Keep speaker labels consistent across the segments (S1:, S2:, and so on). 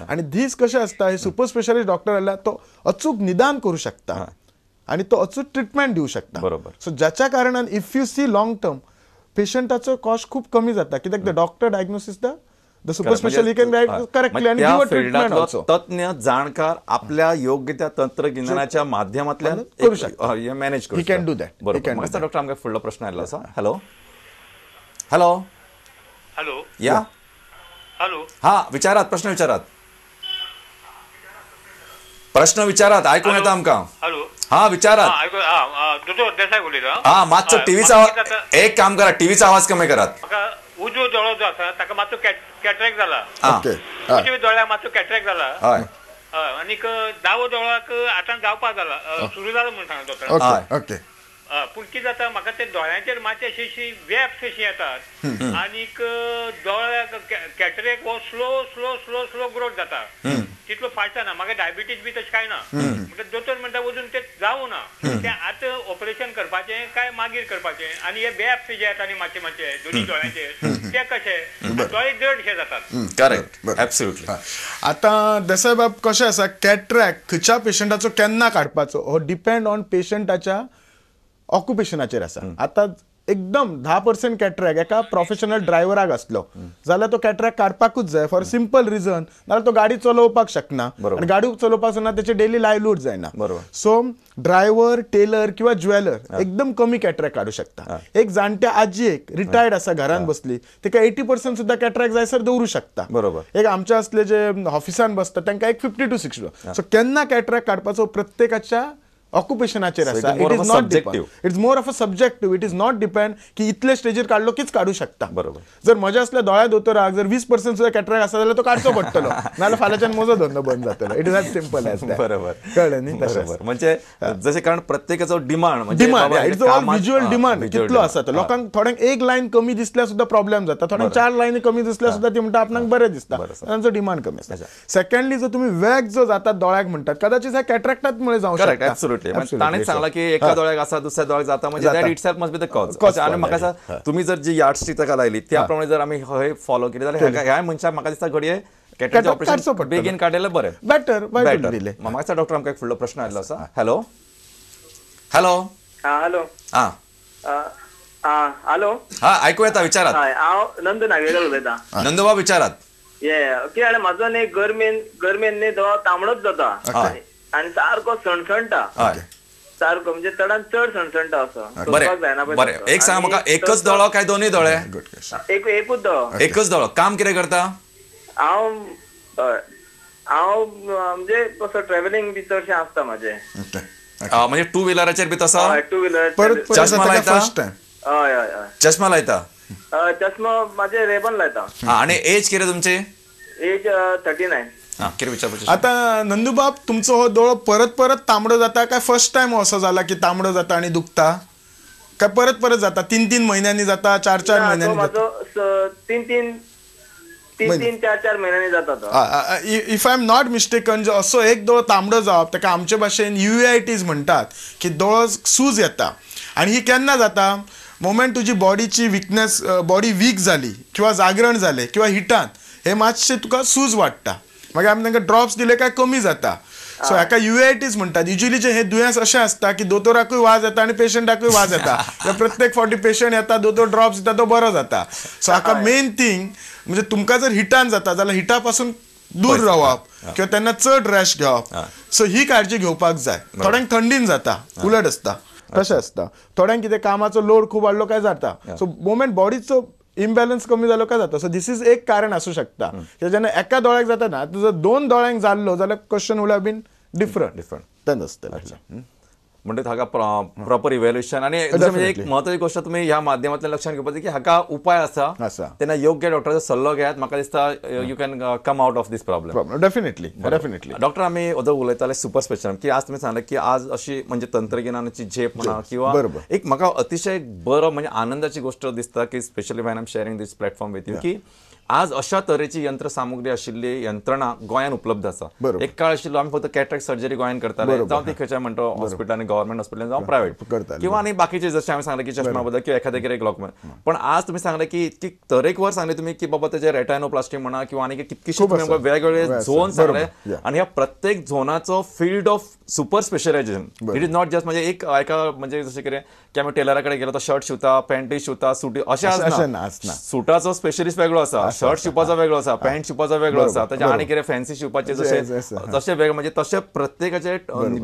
S1: आणि दीस कशें आसता, हे सुपर स्पेशालिस्ट डॉक्टर जाल्यार तो अचूक निदान करूं शकता आणि तो अचूक ट्रिटमेंट दिवं शकता.
S2: बरोबर.
S1: सो ज्याच्या कारणान if you see long term पेशंटाचो कॉस्ट खूप कमी जाता, कित्याक the doctor diagnosis the the super specialist can correctly आणि
S2: त्या
S1: गिव्ह अ ट्रिटमेंट
S2: फिल्डातलो
S1: ऑल्सो.
S2: तज्ञ जाणकार आपल्या योग्य त्या तंत्रगिन्यानाच्या माध्यमांतल्यान
S1: करू शकता.
S2: मॅनेज करू
S1: He can do that. He
S2: बरोबर.
S1: can do
S2: म्हाका
S1: that.
S2: Doctor आमकां फुडलो प्रश्न आयिल्लो आसा. हॅलो हॅलो
S3: हॅलो
S2: या
S3: हॅलो
S2: हा विचारात, प्रश्न विचारात, प्रश्न विचारात, आयकूंक येता आमकां.
S3: हॅलो
S2: हा विचारात.
S3: दोतोर देसाय उलयता.
S2: हा मातसो टीव्हीचा
S3: म्हाका कितें
S2: एक काम करा, टीव्हीचा आवाज कमी करात.
S3: म्हाका उजवो दोळो जो आसा ताका मातसो कॅटरेक्ट जाला.
S2: हा.
S1: ओके.
S3: उजव्या दोळ्याक मातसो कॅटरेक्ट जाला.
S2: हय.
S3: हय, आनीक दावो दोळ्याक आतां जावपाक जाला, सुरू जाला म्हणून सांगला दोतोरान.
S1: ओके.
S2: हय.
S1: ओके.
S3: पूण कितें जाता, म्हाका ते दोळ्यांचेर मातशे अशी अशी वेप्स अशी येतात आनीक दोळ्याक कॅटरेक्ट हो slow slow slow slow growth जाता, तितलो फास्ट जायना. म्हाका डायबिटीज बी तशें कांय ना, म्हणटा दोतोर म्हणटा वचून ते जावं ना, ते आतां ऑपरेशन करपाचें काय मागीर करपाचें. आनी हे वेप्स जे येता न्ही मातशे मातशे दोनी दोळ्यांचेर ते कशे दोळे जडशे जातात.
S2: करेक्ट,
S1: बरोबर.
S2: ऍब्सोल्युटली.
S1: आतां देसाय बाब कशें आसा, कॅट्रॅक्ट खंयच्या पेशंटाचो केन्ना काडपाचो हो डिपेंड ऑन पेशंटाच्या ऑक्युपेशनाचेर आसा. आतां एकदम 10% कॅट्रॅक्ट एका प्रोफेशनल ड्रायव्हराक आसलो जाल्यार तो कॅट्रॅक्ट काडपाकूच जाय, फॉर सिंपल रिजन, नाजाल्यार तो गाडी चलोवपाक शकना
S2: बरोबर.
S1: आनी गाडी चलोवपाक शकना तेचे डेली लायव्हलीहूड जायना.
S2: बरोबर.
S1: सो ड्रायव्हर, टेलर किंवा ज्वेलर एकदम कमी कॅट्रॅक्ट काडू शकता. एक जाणट्या आजयेक रिटायर्ड आसा, घरान बसली, तिका 80% सुद्दां कॅट्रॅक्ट जायसर दवरूं शकता.
S2: बरोबर.
S1: एक आमच्या असले जे ऑफिसान बसता तांकां एक 50 to 60. सो केन्ना कॅट्रॅक्ट काडपाचो प्रत्येकाच्या ऑक्युपेशनाचेर
S2: So it
S1: आसा.
S2: is more
S1: it
S2: of
S1: is
S2: a
S1: not
S2: subjective.
S1: It's more of a subjective, it is not depend की इतले स्टेजीर काडलो कीच काडू शकता.
S2: बरोबर.
S1: जर म्हज्या असल्या दोळ्या दोतोराक जर 20% सुद्दां कॅट्रॅक्ट आसा जाल्यार तो काडचो पडटलो, नाजाल्यार फाल्यांच्यान म्हजो धंदो बंद जातलो. It is as simple as that.
S2: बरोबर.
S1: कळ्ळें न्ही? तशें.
S2: बरोबर. म्हणजे जशें कारण प्रत्येकाचो डिमांड म्हणजे
S1: डिमांड,
S2: बाबा
S1: it's all
S2: कामात-
S1: व्हिज्युअल
S2: हा,
S1: डिमांड
S2: visual
S1: कितलो
S2: demand.
S1: आसा तो. लोकांक थोड्यांक एक लायन कमी दिसल्यार सुद्दां प्रॉब्लेम जाता, थोड्यांक 4 लायनी कमी दिसल्यार सुद्दां ती म्हणटा आपणाक बरें दिसता,
S2: बरें आसा.
S1: तांचो डिमांड कमी आसता. सेकंडली जर तुमी वेग जो जाता दोळ्याक म्हणटात, कदाचित हे कॅट्रॅक्टात मुळे जावं
S2: करेक्ट,
S1: शकता.
S2: ऍब्सोल्युटली.
S1: Absolutely.
S2: ताणें सांगला की एका दोळ्याक आसा दुसऱ्या दोळ्याक जाता, म्हणजे
S1: जाता.
S2: That itself must be the cause.
S1: Cause
S2: आणि
S1: for
S2: म्हाका
S1: that.
S2: दिसता तुमी जर जी यार्डस्टीक ताका लायली त्या प्रमाणे जर आमी हे फॉलो केले जाल्यार ह्या मनशाक म्हाका दिसता घडये कॅटरॅक्ट
S1: काडचो
S2: ऑपरेशन
S1: पडटलो.
S2: बेगीन काडलेलें बरें,
S1: बेटर.
S2: बेटर.
S1: दिले.
S2: म्हाका दिसता डॉक्टर आमकां एक फुडलो प्रश्न आयिल्लो आसा. हॅलो हॅलो
S4: हा हॅलो.
S2: हा
S4: हा हॅलो.
S2: हा आयकू येता, विचारात.
S4: हय, हांव नंदू नागवेकर उलयतां.
S2: नंदूबाब विचारात.
S4: ये कितें जालें, म्हाजो न्ही गरमेन गरमेन न्ही दोळो तांबडोच जाता
S2: हय.
S4: आनी सारको सणसणटा,
S2: हय.
S4: सारको म्हणजे चडान चड सणसणटा असो,
S2: बरें
S4: सोंसपाक जायना पळय
S2: बरें
S4: तसो.
S2: एक सांग
S4: आनी
S2: म्हाका, एकच
S4: तसो-
S2: दोळो काय दोनूय दोळे?
S1: Good question.
S4: एक एकूच दोळो.
S2: एकच दोळो. काम कितें करता?
S4: हांव हय, हांव म्हणजे कसो ट्रॅव्हलिंग बी चडशें आसता म्हाजें.
S1: ओके.
S2: म्हणजे टू व्हिलराचेर बी तसो?
S4: हय, टू व्हिलर.
S1: परत परत
S2: चष्मा
S1: जाता
S2: लायता?
S1: First time?
S4: हय हय हय.
S2: चष्मा लायता?
S4: हय, चष्मा म्हाजे रेबन लायता.
S2: हा, आणि एज कितें तुमची?
S4: एज 39.
S2: हा, कितें विचारपाचें?
S1: आता नंदूबाब, तुमचो हो दोळो परत परत तांबडो जाता काय फर्स्ट टायम असो जाला की तांबडो जाता आणि दुखता, काय परत परत जाता? 3-3 म्हयन्यांनी जाता, 4-4
S4: ना, तो
S1: म्हयन्यांनी जाता?
S4: म्हाजो तीन तीन तीन
S1: म्हयने.
S4: तीन चार चार म्हयन्यांनी जाता तो.
S1: If I am not mistaken, जो असो एक दोळो तांबडो जावप ताका आमचे भाशेन युआयटीज म्हणटात, की दोळो सूज येता. आनी ही केन्ना जाता, मोमेंट तुजी बॉडीची विकनेस, बॉडी वीक जाली किंवा जागरण जालें किंवा हिटान हे मातशें तुका सूज वाडटा, मागीर आमी तांकां ड्रॉप्स दिले काय कमी जाता. सो हाका युआयटीज म्हणटात. युजली जे हे दुयेंस अशें आसता की दोतोराकूय वाज येता आनी पेशंटाकूय वाज येता. प्रत्येक फावटी पेशंट येता, दोतोर ड्रॉप्स दिता, तो बरो जाता. सो हाका मेन थींग म्हणजे तुमकां जर हिटान जाता जाल्यार हिटा पासून दूर रावप किंवा तेन्ना चड रेस्ट घेवप, सो ही काळजी घेवपाक जाय. थोड्यांक थंडीन जाता, उलट आसता, तशें आसता. थोड्यांक कितें कामाचो लोड खूब वाडलो काय जाता. सो मोमेंट बॉडीचो इम्बॅलन्स कमी जालो काय जाता. सो this is एक कारण आसूं शकता. जेन्ना एका दोळ्याक जाता ना, जर दोन दोळ्यांक जाल्लो जाल्यार question would have been different.
S2: Different.
S1: तेन्ना आसतलें.
S2: म्हणजे हाका प्रॉपर इव्हॅल्युएशन. आणि दुसरें म्हणजे एक महत्वाची गोष्ट तुम्ही ह्या माध्यमांतल्यान लक्षात घेवपाची की हाका उपाय आसा,
S1: आसा.
S2: तेन्ना योग्य डॉक्टराचो सल्लो घेयात. म्हाका दिसता you can come out of this problem.
S1: Problem definitely, definitely.
S2: Doctor, आमी अदो उलयताले सुपर स्पेशल की आज तुमी सांगलें की आज अशी म्हणजे तंत्रगिन्यानाची झेप म्हणा किंवा
S1: बरोबर.
S2: एक म्हाका अतिशय बरो म्हणजे आनंदाची गोष्ट दिसता की specially when I am sharing this platform with you की आज अशा तरेची यंत्रसामुग्री आशिल्ली यंत्रणा गोंयांत उपलब्ध आसा. एक काळ आशिल्लो आमी फक्त कॅटरेक्ट सर्जरी गोंयांत करताले, जावं ती खंयच्या म्हणटा हॉस्पिटलांनी, गव्हर्मेंट हॉस्पिटलांनी जावं प्रायव्हेट
S1: करताले
S2: किंवा आनी बाकीचे जशें हांवें सांगलें की चष्मा बद्दल किंवा एखादें कितें ग्लॉकोमा. पण आज तुमी सांगलें की इतकी तरेकवार सांगलें तुमी की बाबा तेजे रेटायनोप्लास्टी म्हणा किंवा आनी कितकीशी वेगवेगळे झोन सांगले आनी ह्या प्रत्येक झोनाचो field of super specialisation. It is not just म्हणजे एक एका म्हणजे जशें कितें की आमी टेलरा कडेन गेलो तो शर्ट शिंवता, पॅन्टूय शिंवता, सुटी अशें आसना. सुटाचो स्पेशलिस्ट वेगळो आसा, शर्ट शिंवपाचो वेगळो आसा, पॅन्ट शिंवपाचो वेगळो आसा, ताचे आनी कितें फॅन्सी शिंवपाचे जशें तशें वेगळे, म्हणजे तशें प्रत्येकाचे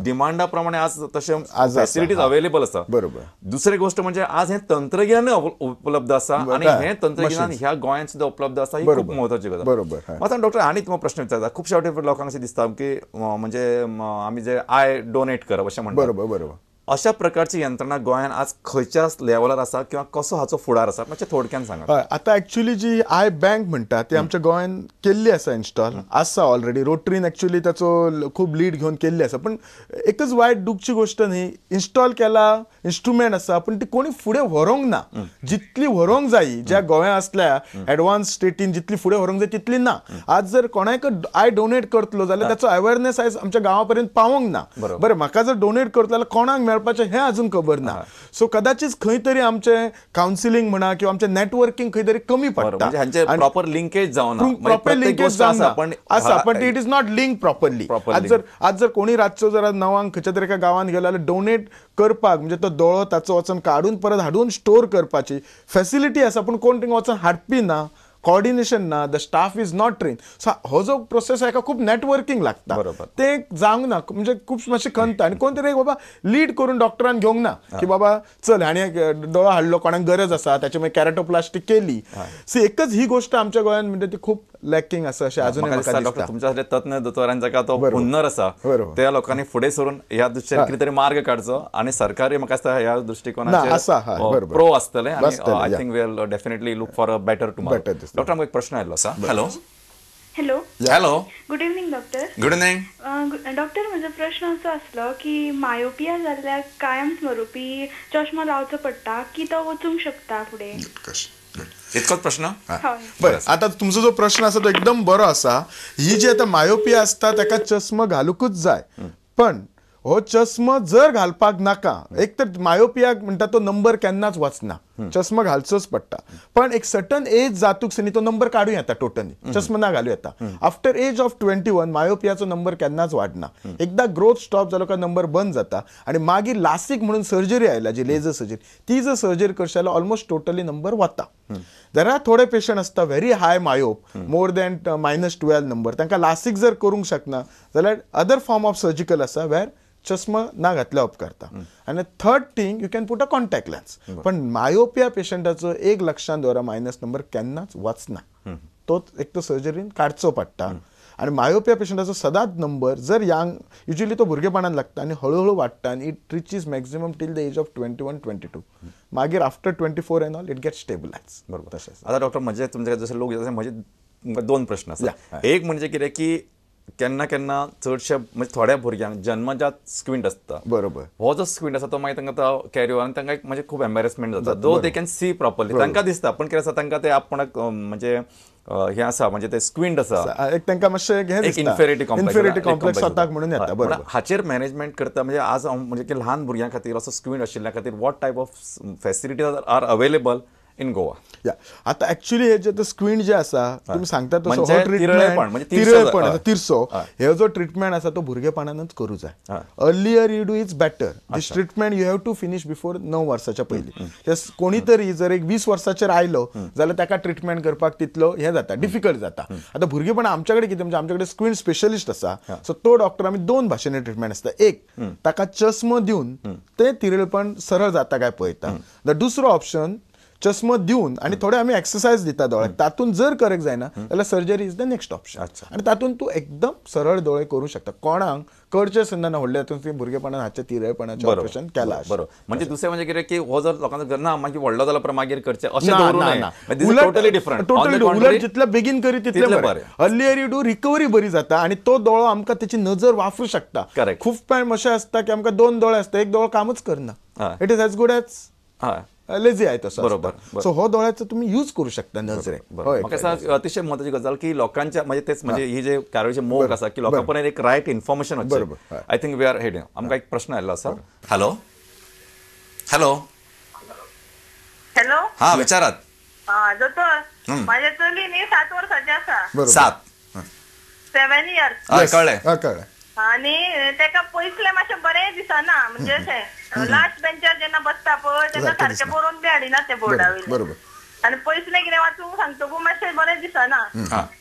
S2: डिमांडा प्रमाणे आज तशें फॅसिलिटीज अवेलेबल आसा.
S1: बरोबर. दुसरी
S2: गोष्ट म्हणजे आज हें तंत्रज्ञान उपलब्ध आसा आनी हें तंत्रज्ञान ह्या गोंयांत सुद्दां उपलब्ध आसा, ही खूब म्हत्वाची गजाल.
S1: बरोबर.
S2: मात डॉक्टर आनी तुमकां प्रश्न विचारता, खुबशे फावटी लोकांक अशें दिसता की म्हणजे आमी जे I donate करप अशें म्हणटा.
S1: बरोबर बरोबर.
S2: अशा प्रकारची यंत्रणा गोंयांत आज खंयच्या लेवलार आसा किंवा कसो हाचो फुडार आसा मातशें थोडक्यान सांगा.
S1: हय, आतां एक्चुअली जी I bank म्हणटा ती आमच्या गोंयांत केल्ली आसा, इन्स्टॉल आसा ऑलरेडी. रोटरीन एक्चुअली ताचो खूब लीड घेवन केल्ली आसा. पण एकच वायट दुखची गोश्ट न्ही, इन्स्टॉल केला, इन्स्ट्रुमेंट आसा, पण ती कोणी फुडें व्हरूंक ना. जितली व्हरूंक जाय ज्या गोंया असल्या एडवान्स स्टेटीन जितली फुडें व्हरूंक जाय तितली ना. आज जर कोणाक I donate करतलो जाल्यार ताचो अवेरनेस आयज आमच्या गांवा पर्यंत पावोंक ना. बरें, म्हाका जर डोनेट करतलो जाल्यार कोणाक मेळपाचें हें अजून खबर ना. सो कदाचित खंय तरी आमचें कावन्सिलींग म्हणा किंवा आमचें नेटवर्किंग खंय तरी कमी पडटा,
S2: प्रॉपर लिंकेज जावना.
S1: प्रॉपर लिंकेज जावना आसा, पण it is not link properly. आज जर कोणी रातचो जर 9 खंयच्या तरी एका गांवांत गेलो जाल्यार डोनेट करपाक म्हणजे तो दोळो ताचो वचून काडून परत हाडून स्टोर करपाची फॅसिलिटी आसा, पूण कोण थिंगा वचून हाडपी ना, कॉर्डिनेशन ना, the staff is not train. So हो जो प्रोसेस आहे खूब नेटवर्किंग लागता, ते जावंक ना, म्हणजे खूब मातशें खंत. आनी कोण तरी एक बाबा लीड करून डॉक्टरान घेवंक ना की बाबा चल हाणें दोळो हाडलो, कोणाक गरज आसा, ताचे मागीर कॅरेटोप्लास्टी केली. सो एकच ही गोश्ट आमच्या गोंयांत म्हणजे ती खूब लॅकिंग आसा अशें अजून म्हाका दिसता.
S2: तुमच्या तज्ञ दोतोरान जाका तो हुन्नर आसा त्या लोकांनी फुडें सरून ह्या दृश्टीन कितें तरी मार्ग काडचो आनी सरकारी म्हाका दिसता ह्या दृश्टिकोनाचेर प्रो आसतलें. I think we will definitely look for a better tomorrow. Doctor आमकां एक प्रश्न आयिल्लो आसा. Hello.
S5: Hello.
S2: Hello.
S5: Good evening doctor.
S2: Good evening
S5: doctor. म्हजो प्रश्न असो आसलो की मायोपिया जाल्ल्याक कायम स्वरुपी चश्मा लावचो पडटा की तो वचूंक शकता फुडें?
S2: इतकोच प्रश्न?
S1: बरें, आतां तुमचो जो प्रश्न आसा तो एकदम बरो आसा. ही जी आतां मायोपिया आसता ताका चश्मा घालूंकच जाय, पण हो चश्मा जर घालपाक नाका, एक तर मायोपियाक म्हणटा तो नंबर केन्नाच वचना, चश्मा घालचोच पडटा, पण एक सर्टन एज जातूक न्ही तो नंबर काडूं येता टोटली, चश्मा ना घालूं येता. आफ्टर एज ऑफ 21 मायोपियाचो नंबर केन्नाच वाडना. एकदा ग्रोथ स्टॉप जालो काय नंबर बंद जाता आनी मागीर लासीक म्हणून सर्जरी आयला जी लेजर सर्जरी, ती जर सर्जरी करशी जाल्यार ऑलमोस्ट टोटली नंबर वता. जरा थोडे पेशंट आसता very high myope, more than -12 number, तांकां लासीक जर करूंक शकना जाल्यार अदर फॉर्म ऑफ सर्जिकल आसा वेर चश्मा ना घातल्या उपकारता. आनी third thing you can put a contact lens. पण मायोपिया पेशंटाचो एक लक्षांत दवरा, मायनस नंबर केन्नाच वचना, तो एक तो सर्जरीन काडचो पडटा. आनी मायोपिया पेशंटाचो सदांच नंबर जर यांग युजली तो भुरगेपणान लागता आनी हळूहळू वाडटा आनी it reaches maximum till the age of 21 22, मागीर after 24 and all it get stabilise.
S2: बरोबर. तशें आतां डॉक्टर म्हणजे तुमचे जशे लोक म्हजे दोन प्रश्न आसा. एक म्हणजे कितें की केन्ना केन्ना चडशे म्हणजे थोड्या भुरग्यांक जन्मजात स्क्विंट आसता.
S1: बरोबर.
S2: हो जो स्क्विंट आसा तो मागीर तांकां कॅरी ओवर आनी तांकां एक म्हणजे खूब एम्बेरसमेंट जाता. दो they can see properly, तांकां दिसता, पण कितें आसा तांकां ते आपणाक म्हणजे हें आसा म्हणजे ते स्क्विंट आसा
S1: एक तांकां मातशें
S2: एक इन्फेरिटी
S1: कॉम्प्लेक्स स्वताक म्हणून येता. बरोबर.
S2: हाचेर मॅनेजमेंट करता म्हणजे आज म्हणजे की ल्हान भुरग्यां खातीर असो स्क्विंट आशिल्ल्या खातीर what type of facilities are available in Goa?
S1: या आता ऍक्च्युली हे जे स्क्विंट जे आसा तुम्ही सांगता तसो हो ट्रिटमेंट तिरळेपण तिरसो हे जो ट्रिटमेंट आसा तो भुरगेपणानच करू जाय. Earlier you do is better. This treatment you have to finish before 9 वर्साच्या पयलीं. कोणीतरी जर एक 20 वर्साचेर आयलो जाल्यार ताका ट्रिटमेंट करपाक तितलो हें जाता, डिफिकल्ट जाता. आतां भुरगेपण आमच्याकडे कितें म्हणजे आमच्याकडे स्क्विंट स्पेशलिस्ट आसा, सो तो डॉक्टर आमी दोन भाशेनी ट्रिटमेंट आसता. एक ताका चश्मो दिवन ते तिरळेपण सरळ जाता काय पळयता. दुसरो ऑप्शन चश्मो दिवन आनी थोडे आमी एक्सरसाइज दिता दोळ्याक, तातूंत जर करेक्ट जायना जाल्यार surgery is the next option. आनी तातूंत तूं एकदम सरळ दोळे करूं शकता. कोणाक करचें सुद्दां ना व्हडले हातूंत भुरगेपणान हाचे तिरळेपणाचें ऑपरेशन केलां.
S2: बरोबर. म्हणजे दुसरें म्हणजे कितें की हो जर लोकांचो ना मागीर व्हडलो जालो उपरांत मागीर करचें अशें दवरूं नये. Totally different.
S1: Totally उलट जितलें बेगीन करीत तितलें बरें. अर्लियर you do recovery बरी जाता आनी तो दोळो आमकां तेची नजर वापरूं शकता. करेक्ट. खूब टायम अशें आसता की आमकां दोन दोळे आसता, एक दोळो कामच करना. It is as good as lazy I तसो.
S2: बरोबर.
S1: सो हो दोळ्याचो तुमी यूज करू शकता नजरे.
S2: म्हाका अतिशय म्हत्वाची गजाल की लोकांच्या म्हणजे तेच म्हणजे ही जे कार्यावळीचे मोग आसा की लोकां पर्यंत एक रायट इन्फॉर्मेशन वचचें. I think we are heading. आमकां एक प्रश्न आयिल्लो आसा. हॅलो हॅलो
S6: हॅलो,
S2: हा विचारात.
S6: दोतोर, माझ्या चली न्ही 7 वर्साची आसा. 7 इयर्स.
S2: कळ्ळें
S1: कळ्ळें.
S6: आणि तेका पयसले मातशें बरें दिसना, म्हणजे अशें लास्ट बेंचार जेन्ना बसता पळय तेन्ना सारकें बरोवन बी हाडिना ते बोर्डा वयले.
S1: बरोबर.
S6: आनी पयसले कितें वाचूंक सांगतकूच मातशें बरें दिसना.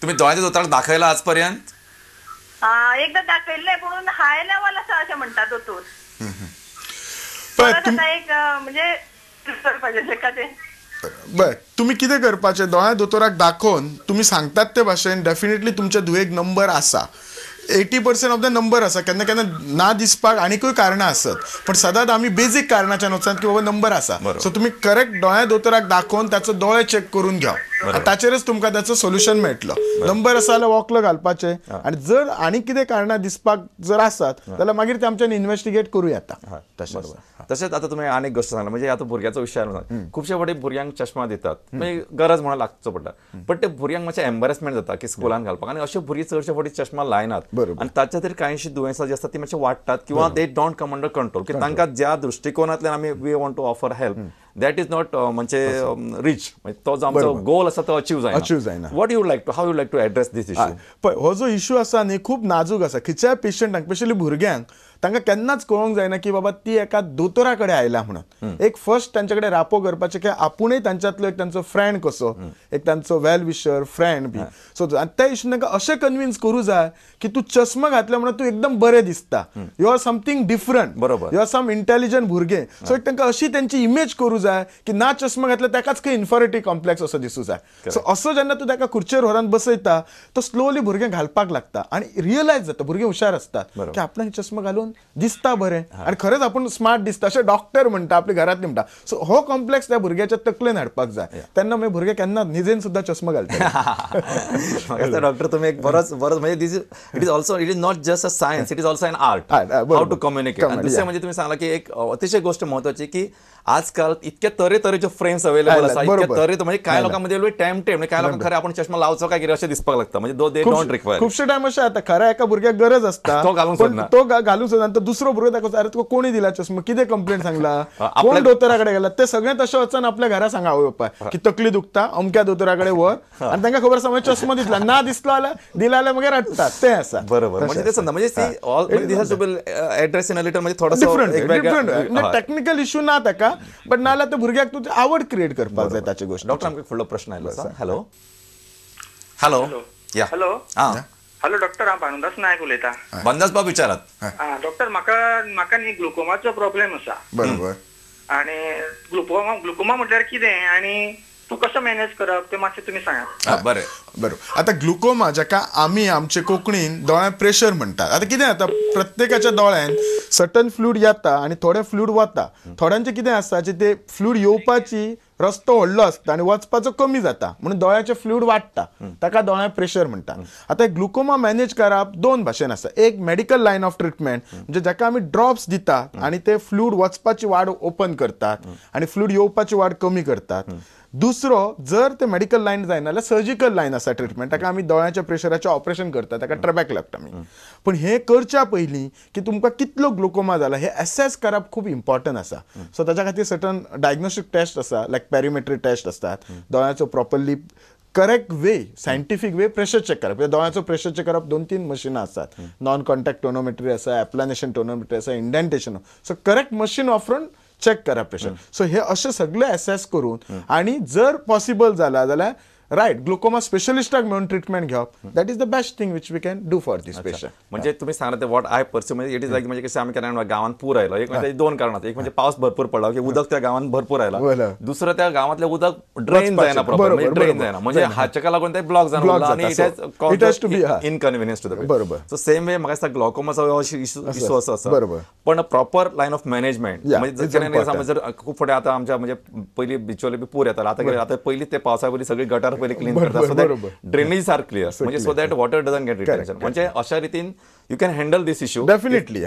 S2: तुमी दोळ्यांच्या दोतोराक दाखयला आज पर्यंत?
S6: एकदां दाखयल्लें, पूण हाय लेवल आसा अशें म्हणटा दोतोर. परत आतां एक म्हणजे करपाचें तेका तें.
S1: बरें, तुमी कितें करपाचें, दोळ्या दोतोराक दाखोवन तुमी सांगतात ते भाशेन डेफिनेटली तुमच्या धुवेक नंबर आसा. 80% ऑफ the number आसा. केन्ना केन्ना ना दिसपाक आनीकूय कारणां आसत, पण सदांच आमी बेजीक कारणाच्यान वचनात की बाबा नंबर आसा. सो तुमी करेक्ट दोळ्या दोतोराक दाखोवन ताचो दोळे चॅक करून घेव, ताचेरच तुमकां ताचो सोल्युशन मेळटलो. नंबर आसा जाल्यार वॉकल घालपाचें, आनी जर आनी कितें कारणां दिसपाक जर आसत जाल्यार मागीर ते आमच्यान इन्वेस्टिगेट करूं येता.
S2: तशेंच तशेंच आतां तुमी आनीक गोश्ट सांगला, म्हणजे आतां भुरग्याचो विशय आयलो. खुबशे फावटी भुरग्यांक चश्मा दितात, म्हणजे गरज म्हणून लागचो पडटा, पण ते भुरग्यांक मातशें एम्बरेसमेंट जाता की स्कुलान घालपाक, आनी अशे भुरगीं चडशे फावटी चश्मा लायनात. आनी ताच्या खातीर कांयशी दुयेंसां जी आसतात ती मातशी वाडटात किंवा they don't come under control. की तांकां ज्या दृश्टिकोनांतल्यान आमी we want to offer help that is not म्हणजे रीच, तो जो आमचो गोल आसा तो अचीव जायना. What you like to, how you like to address this issue?
S1: पळय, हो जो इशू आसा न्ही खूब नाजूक आसा. खंयच्याय पेशंटांक, स्पेशली भुरग्यांक, तांकां केन्नाच कळोंक जायना की बाबा ती एका दोतोरा कडेन आयला म्हणून. एक फर्स्ट तांचे कडेन रापो करपाचें की आपुणूय तांच्यांतलो एक तांचो फ्रेंड कसो, एक तांचो वेल विशर फ्रेंड बी. सो आनी त्या इशून तांकां अशें कन्विन्स करूं जाय की तूं चश्मा घातल्या म्हणून तूं एकदम बरें दिसता, you are something different,
S2: बरोबर,
S1: you are some intelligent भुरगें. सो एक तांकां अशी तांची इमेज करूं जाय की ना चश्मा घातल्या ताकाच खंय इन्फॉरिटी कॉम्प्लेक्स असो दिसूं जाय. सो असो जेन्ना तूं ताका खुर्चेर व्हरून बसयता तो स्लोली भुरगें घालपाक लागता आनी रियलायज जाता, भुरगीं हुशार आसतात की आपणाक चश्मा घालून दिसता बरें आनी खरेंच आपूण स्मार्ट दिसता अशें डॉक्टर म्हणटा, आपल्या घरांतली म्हणटा. सो हो कॉम्प्लेक्स त्या भुरग्याच्या तकलेन हाडपाक जाय. तेन्ना मागीर भुरगे केन्ना निजेन सुद्दां चश्मा घालता.
S2: डॉक्टर तुम्ही एक बरोच बरोच म्हणजे this it is also, it is not just a science, it is also an art, how to communicate. आणि दुसरें म्हणजे तुम्ही सांगला की एक अतिशय गोष्ट महत्वाची की आजकाल इतके तरेतरेचे फ्रेम्स अवेलेबल आसा, इतके तरे, म्हणजे कांय लोकांमध्ये टेम्पटेड, म्हणजे कांय लोकांक खरें आपण चश्मा लावचो काय कितें अशें दिसपाक लागता. म्हणजे they don't require.
S1: खुबशे टायम अशें जाता, खरें एका भुरग्याक गरज आसता,
S2: तो घालूंक सोदना,
S1: तो घालूंक सोदना, तो दुसरो भुरगो ताका अरे तुका कोणी दिला चश्मा, कितें कंप्लेंट सांगला, कोण दोतोरा कडेन गेला, ते सगळें तशें वचून आपल्या घरा सांगा आवय बापाय की तकली दुखता अमक्या दोतोरा कडेन व्हर, आनी तांकां खबर आसा मागीर चश्मा दितला, ना दिसलो जाल्यार दिला जाल्यार मागीर रडटात. तें आसा.
S2: बरोबर. म्हणजे तें सांगता, म्हणजे all this has to be address in a little, म्हणजे थोडोसो
S1: डिफरंट टेक्निकल इशू ना ताका, बट नाल्यार त्या भुरग्याक तूं आवड क्रिएट करपाक जाय ताची गोश्ट.
S2: डॉक्टर, आमकां फुडलो प्रश्न आयलो आसा. Hello hello
S4: hello hello doctor, हांव भानुदास नायक उलयतां.
S2: भानुदास बाब विचारात.
S4: डॉक्टर, म्हाका म्हाका न्ही ग्लुकोमाचो प्रॉब्लेम आसा.
S1: बरोबर.
S4: आनी ग्लुकोमा म्हटल्यार कितें आनी तूं कसो मॅनेज करप तें मातशें तुमी सांगात.
S2: बरें
S1: बरोबर. आतां ग्लुकोमा जाका आमी आमचे कोंकणीन दोळ्यान प्रेशर म्हणटात. आतां कितें जाता, प्रत्येकाच्या दोळ्यान सर्टन फ्लूड येता आनी थोडे फ्लूड वता. थोड्यांचें कितें आसता जे ते फ्लूड येवपाची रस्तो व्हडलो आसता आनी वचपाचो कमी जाता, म्हणून दोळ्याचें फ्लूड वाडटा, ताका दोळ्यान प्रेशर म्हणटा. आतां ग्लुकोमा मॅनेज करप दोन भाशेन आसा. एक मेडिकल लायन ऑफ ट्रिटमेंट, म्हणजे जाका आमी ड्रॉप्स दितात आनी ते फ्लूड वचपाची वाड ओपन करतात आनी फ्लूड येवपाची वाड कमी करतात. दुसरो, जर ते मेडिकल लायन जायना जाल्यार सर्जिकल लायन आसा ट्रिटमेंट, ताका आमी दोळ्याच्या प्रेशराचें ऑपरेशन करतात, ताका ट्रेबॅक्लॅक्टमी. पण हें करच्या पयलीं की तुमकां कितलो ग्लुकोमा जाला हें एसेस करप खूब इम्पॉर्टंट आसा. सो ताच्या खातीर सर्टन डायग्नोस्टीक टेस्ट आसा, लायक पेरिमेट्री टेस्ट आसतात, दोळ्याचो properly correct way, scientific way pressure check करप. दोळ्याचो प्रेशर चॅक करप 2-3 मशिनां आसात, नॉन कॉन्टॅक्ट टोनोमेट्री आसा, एप्लानेशन टोनोमेट्री आसा, इंडेंटेशन. सो करेक्ट मशीन वापरून चॅक करप प्रेशर. सो हे अशें सगळें एसेस करून आनी जर पॉसिबल जाला जाल्यार रायट ग्लुकोमा स्पेशलिस्टाक मेळून ट्रिटमेंट घेवप, that is the best thing which we can do for this patient.
S2: म्हणजे तुम्ही सांगला ते what I pursue, म्हणजे it is like, म्हणजे कशें आमी केन्ना गांवांत पूर आयलो, एक म्हणजे दोन कारणां, एक म्हणजे पावस भरपूर पडला की उदक त्या गांवांत भरपूर आयला, दुसरं त्या गांवांतलें उदक ड्रेन जायना प्रॉपर, म्हणजे ड्रेन जायना, म्हणजे हाच्या लागून ते ब्लॉक जावन आनी it has to be inconvenience to the. बरोबर. सो सेम वे म्हाका दिसता ग्लॉकोमाचो इशू असो आसा.
S1: बरोबर.
S2: पण प्रॉपर लायन ऑफ मॅनेजमेंट, म्हणजे जर खूब फावटी आतां आमच्या म्हणजे पयलीं बिचोले बी पूर येतालो, आतां आतां पयलीं ते पावसा पयलीं सगळी गटार पयलीं क्लीन करता, so that drainage are clear, म्हणजे so that water doesn't get retention. म्हणजे अशा रीतीन you can handle this issue
S1: definitely.